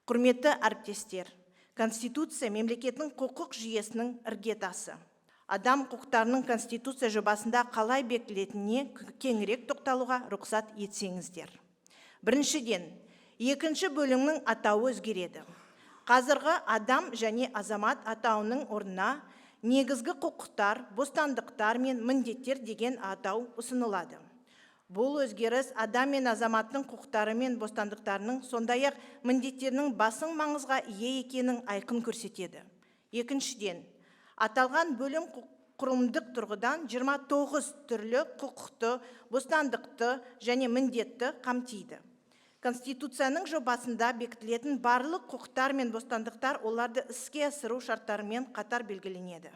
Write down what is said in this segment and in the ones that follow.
Құрметті әріптестер, Конституция – мемлекеттің құқық жүйесінің іргетасы. Адам құқықтарының Конституция жобасында қалай бекітілетініне кеңірек тоқталуға рұқсат етсеңіздер. Біріншіден, екінші бөлімнің атауы өзгереді. Қазіргі «адам және азамат» атауының орнына «негізгі құқықтар, бостандықтар мен міндеттер» деген атау ұсынылады. Бұл өзгеріс адам мен азаматтың құқықтары мен бостандықтарының, сондай ақ міндеттерінің басым маңызға ие екенін айқын көрсетеді. Екіншіден, аталған бөлім құрылымдық тұрғыдан 29 түрлі құқықты, бостандықты және міндетті қамтиды. Конституцияның жобасында бекітілетін барлық құқықтар мен бостандықтар оларды іске асыру шарттарымен қатар белгіленеді.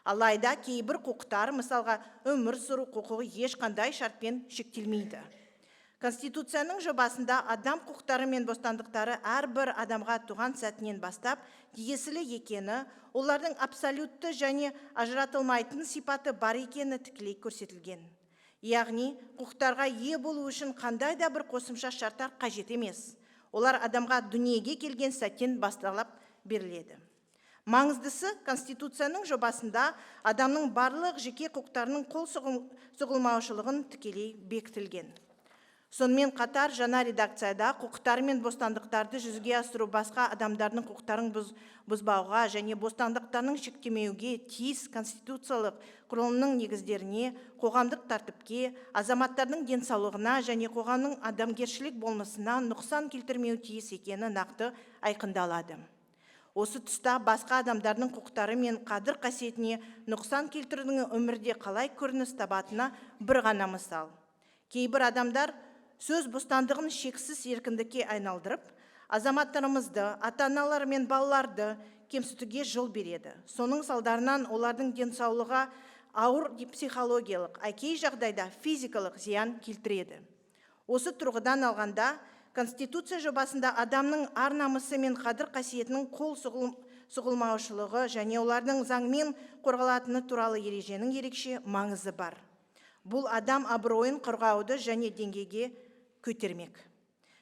Алайда кейбір құқықтар, мысалға, өмір сүру құқығы, ешқандай шартпен шектелмейді. Конституцияның жобасында адам құқықтары мен бостандықтары әрбір адамға туған сәтінен бастап тиесілі екені, олардың абсолютті және ажыратылмайтын сипаты бар екені тікелей көрсетілген. Яғни құқықтарға ие болу үшін қандай да бір қосымша шарттар қажет емес. Олар адамға дүниеге келген сәттен басталып беріледі. Маңыздысы, Конституцияның жобасында адамның барлық жеке құқықтарының қол сұғылмаушылығын тікелей бекітілген. Сонымен қатар, жаңа редакцияда құқықтар мен бостандықтарды жүзеге асыру басқа адамдардың құқықтарын бұзбауға және бостандықтарын шектемеуге тиіс, конституциялық құрылымның негіздеріне, қоғамдық тәртіпке, азаматтардың денсаулығына және қоғамның адамгершілік болмысына нұқсан келтірмеу тиіс екені нақты айқындалады. Осы тұста басқа адамдардың құқықтары мен қадір қасиетіне нұқсан келтірудің өмірде қалай көрініс табатынына бір ғана мысал. Кейбір адамдар сөз бостандығын шексіз еркіндікке айналдырып, азаматтарымызды, ата аналар мен балаларды кемсітуге жол береді. Соның салдарынан олардың денсаулығы ауыр психологиялық, а кей жағдайда физикалық зиян келтіреді. Осы тұрғыдан алғанда, Конституция жобасында адамның ар намысы мен қадір қасиетінің қол сұғылмаушылығы және олардың заңмен қорғалатыны туралы ереженің ерекше маңызы бар. Бұл адам абыройын қорғауды және деңгейге көтермек.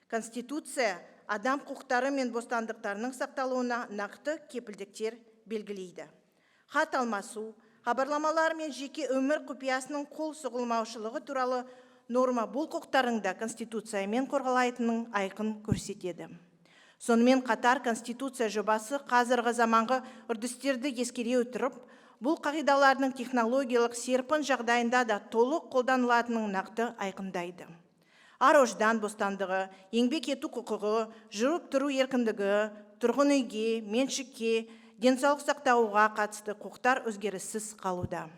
Конституция адам құқықтары мен бостандықтарының сақталуына нақты кепілдіктер белгілейді. Хат алмасу, хабарламалар мен жеке өмір құпиясының қол сұғылмаушылығы туралы норма бұл құқықтардың да Конституциямен қорғалайтынын айқын көрсетеді. Сонымен қатар, Конституция жобасы қазіргі заманғы үрдістерді ескере отырып, бұл қағидалардың технологиялық серпін жағдайында да толық қолданылатынын нақты айқындайды. Ар ождан бостандығы, еңбек ету құқығы, жүріп тұру еркіндігі, тұрғын үйге, меншікке, денсаулық сақтауға қатысты құқықтар өзгеріссіз қалуда.